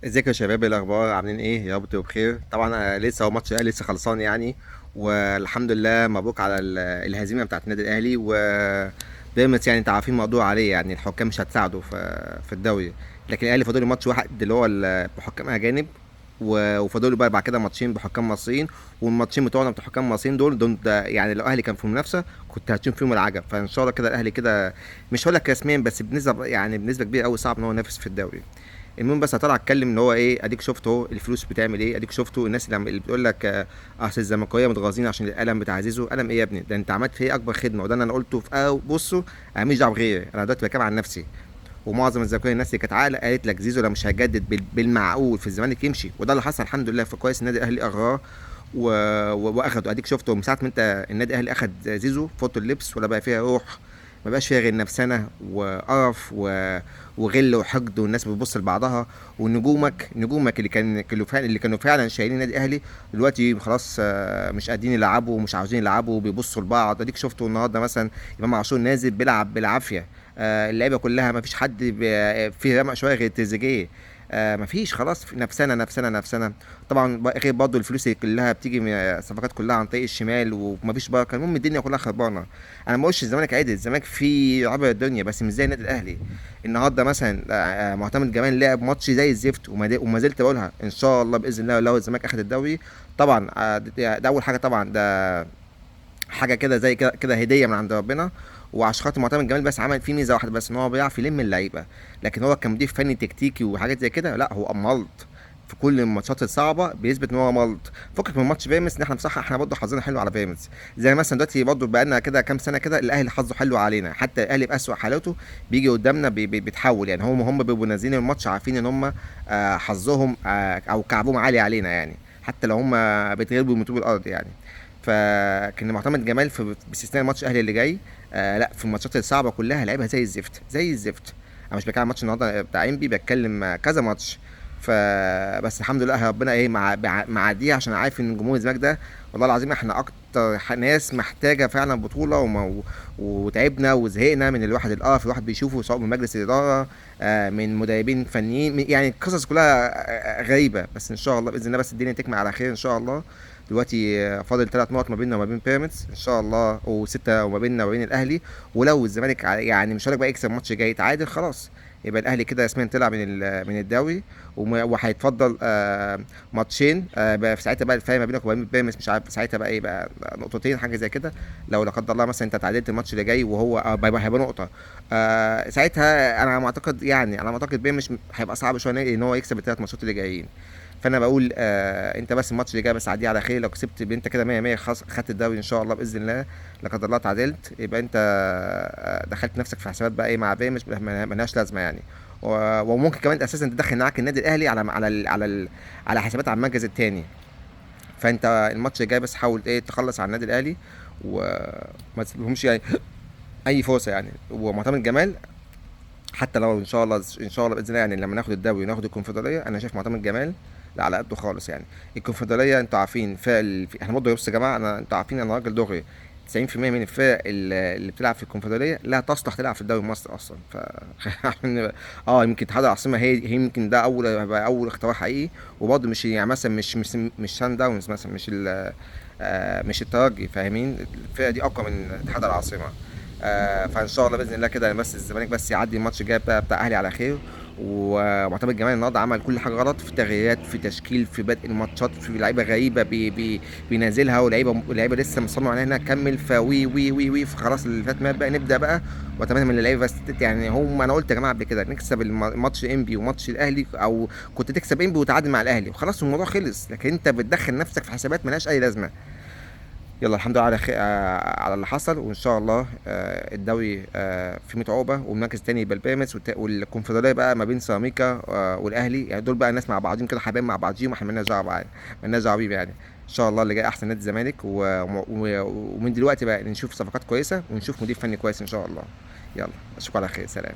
ازيك يا شباب؟ إيه الاخبار؟ عاملين ايه؟ يا رب تبقوا بخير. طبعا أنا لسه هو ماتش الاهلي لسه خلصان يعني، والحمد لله مبروك على الهزيمة بتاعت النادي الاهلي. و بيراميدز يعني انت عارفين الموضوع عليه، يعني الحكام مش هتساعده في الدوري، لكن الاهلي فاضل له ماتش واحد اللي هو بحكام اجانب، وفاضل له بقى بعد كده ماتشين بحكام مصريين، والماتشين بتوعنا بتوع حكام مصريين دول ده يعني لو الاهلي كان في منافسه كنت هتشوف فيهم العجب. فان شاء الله كده الاهلي كده مش هقول لك رسميا، بس بنسبة يعني بنسبة كبيرة قوي صعب ان هو ينافس في الدوري. المهم بس هطلع اتكلم ان هو ايه، اديك شفته الفلوس بتعمل ايه، اديك شفته الناس اللي بتقول لك اصل الزملكاويه متغاظين عشان القلم بتاع زيزو. قلم ايه يا ابني؟ ده انت عملت فيه اكبر خدمة، وده انا قلته في بصوا انا ماليش دعوه بغيري، انا دلوقتي بتكلم عن نفسي. ومعظم الزملكاويه الناس اللي كانت عاقلة قالت لك زيزو لو مش هيجدد بالمعقول في الزمالك يمشي، وده اللي حصل الحمد لله. فكويس النادي الاهلي اغراه واخده. اديك شفته من ساعة ما انت النادي الاهلي اخد زيزو فوت اللبس، ولا بقى فيها روح، ما بقاش فيها غير نفسنا وقرف وغل وحقد، والناس بتبص لبعضها. ونجومك، نجومك اللي كان كانوا فعلا، اللي كانوا فعلا شايلين النادي الاهلي دلوقتي خلاص، مش قادرين يلعبوا ومش عاوزين يلعبوا وبيبصوا لبعض. اديك شفته النهارده مثلا امام عاشور نازل بيلعب بالعافية، اللعيبة كلها ما فيش حد فيه رمق شوية غير تريزيجيه، ما فيش خلاص، في نفسنا نفسنا نفسنا. طبعا غير برضه الفلوس اللي كلها بتيجي من الصفقات كلها عن طريق الشمال وما فيش بركة. المهم الدنيا كلها خربانة. انا ما بقولش الزمالك عدل، الزمالك فيه عبر الدنيا، بس مش زي النادي الاهلي. النهارده مثلا، معتمد جمال لعب ماتش زي الزفت، وما زلت بقولها ان شاء الله باذن الله لو الزمالك اخد الدوري طبعا، ده اول حاجة، طبعا ده حاجة كده زي كده كده هديه من عند ربنا. وعشان خاطر معتمد جمال بس عمل فيه ميزة واحدة بس، ان هو بيعرف يلم اللعيبة، لكن هو كمدير فني تكتيكي وحاجات زي كده لا، هو ملط في كل الماتشات الصعبة، بيثبت ان هو ملط. فكك من ماتش بيراميدز، ان احنا بصراحة احنا برضه حظنا حلو على بيراميدز، زي مثلا دلوقتي برضه بقالنا كده كام سنة كده الاهلي حظه حلو علينا، حتى الاهلي باسوء حالاته بيجي قدامنا بيتحول يعني، هم بيبقوا نازلين الماتش عارفين ان هم، حظهم، او كعبهم عالي علينا يعني، حتى لو هم بيتغلبوا من طوب الارض يعني. فكان معتمد جمال باستثناء الماتش الاهلي اللي جاي، لا في الماتشات الصعبة كلها لعبها زي الزفت زي الزفت. انا مش بتكلم عن ماتش النهارده بتاع انبي، بتكلم كذا ماتش. فبس الحمد لله ربنا ايه معديها، عشان عارف ان جمهور الزمالك ده والله العظيم احنا اكتر ناس محتاجه فعلا بطوله، وتعبنا وزهقنا من الواحد القرف الواحد بيشوفه، سواء من مجلس الادارة، من مدربين فنيين، يعني القصص كلها غريبة. بس ان شاء الله باذن الله بس الدنيا تكمل على خير ان شاء الله. دلوقتي فاضل 3 نقط ما بيننا وما بين بيراميدز ان شاء الله، و6 وما بيننا وما بين الاهلي. ولو الزمالك يعني مش هقول لك بقى يكسب ماتش جاي، يتعادل خلاص، يبقى الاهلي كده رسميا طلع من الدوري، وهيتفضل ماتشين، بقى في ساعتها بقى الفرق ما بينك وبين بيراميدز مش عارف ساعتها بقى ايه، بقى نقطتين حاجة زي كده. لو لا قدر الله مثلا انت تعادلت الماتش اللي جاي وهو، هيبقى نقطة، ساعتها انا ما اعتقد، يعني انا ما اعتقد بيراميدز هيبقى صعب شوية ان هو يكسب الثلاث ماتشات اللي جايين. فانا بقول، انت بس الماتش اللي جاي بس عديه على خير، لو كسبت انت كده 100 100 خلاص خدت الدوري ان شاء الله باذن الله. لا قدر الله تعادلت يبقى انت، دخلت نفسك في حسابات بقى ايه مع بيراميدز ملهاش لازمه يعني. وممكن كمان اساسا تدخل معاك النادي الاهلي على حسابات على المركز الثاني. فانت الماتش الجاي بس حاول ايه تخلص على النادي الاهلي وما تسيبهمش يعني اي فرصة يعني. ومعتمد جمال حتى لو ان شاء الله ان شاء الله باذن الله يعني لما ناخد الدوري وناخد الكونفدراليه، انا شايف معتمد جمال لا على قده خالص يعني. الكونفدراليه انتوا عارفين فرق احنا برضه بصوا يا جماعة، انتوا عارفين انا راجل دغري، 90% من الفرق اللي بتلعب في الكونفدراليه لا تصلح تلعب في الدوري المصري اصلا. ف يمكن اتحاد العاصمة هي يمكن ده هيبقى اول اختراع حقيقي، وبرضه مش يعني مثلا مش سان داونز مثلا، مش مش الترجي، فاهمين؟ الفرقة دي اقوى من اتحاد العاصمة. فان شاء الله باذن الله كده بس الزمالك بس يعدي الماتش الجاي بتاع اهلي على خير. ومعتمد جمال النهارده عمل كل حاجة غلط، في تغييرات، في تشكيل، في بدء الماتشات، في لعيبة غريبة بي بينزلها، ولعيبة لسه مصمم عليها انها تكمل، فوي وي وي وي، فخلاص اللي فات مات بقى، نبدا بقى. واتمنى من اللعيبة بس يعني هم، انا قلت يا جماعة قبل كده نكسب ماتش انبي وماتش الاهلي، او كنت تكسب انبي وتعادل مع الاهلي وخلاص الموضوع خلص، لكن انت بتدخل نفسك في حسابات ملهاش اي لازمه. يلا الحمد لله على خير، على اللي حصل، وان شاء الله، الدوري، في 100 عقبه، والمركز الثاني يبقى البيراميدز، والكونفدراليه بقى ما بين سيراميكا، والاهلي، يعني دول بقى الناس مع بعضهم كده، حبايب مع بعضهم، واحنا مالناش دعوه بقى، مالناش دعوه بيهم يعني. ان شاء الله اللي جاي احسن نادي الزمالك، ومن دلوقتي بقى نشوف صفقات كويسة ونشوف مدير فني كويس ان شاء الله. يلا اشوفكم على خير، سلام.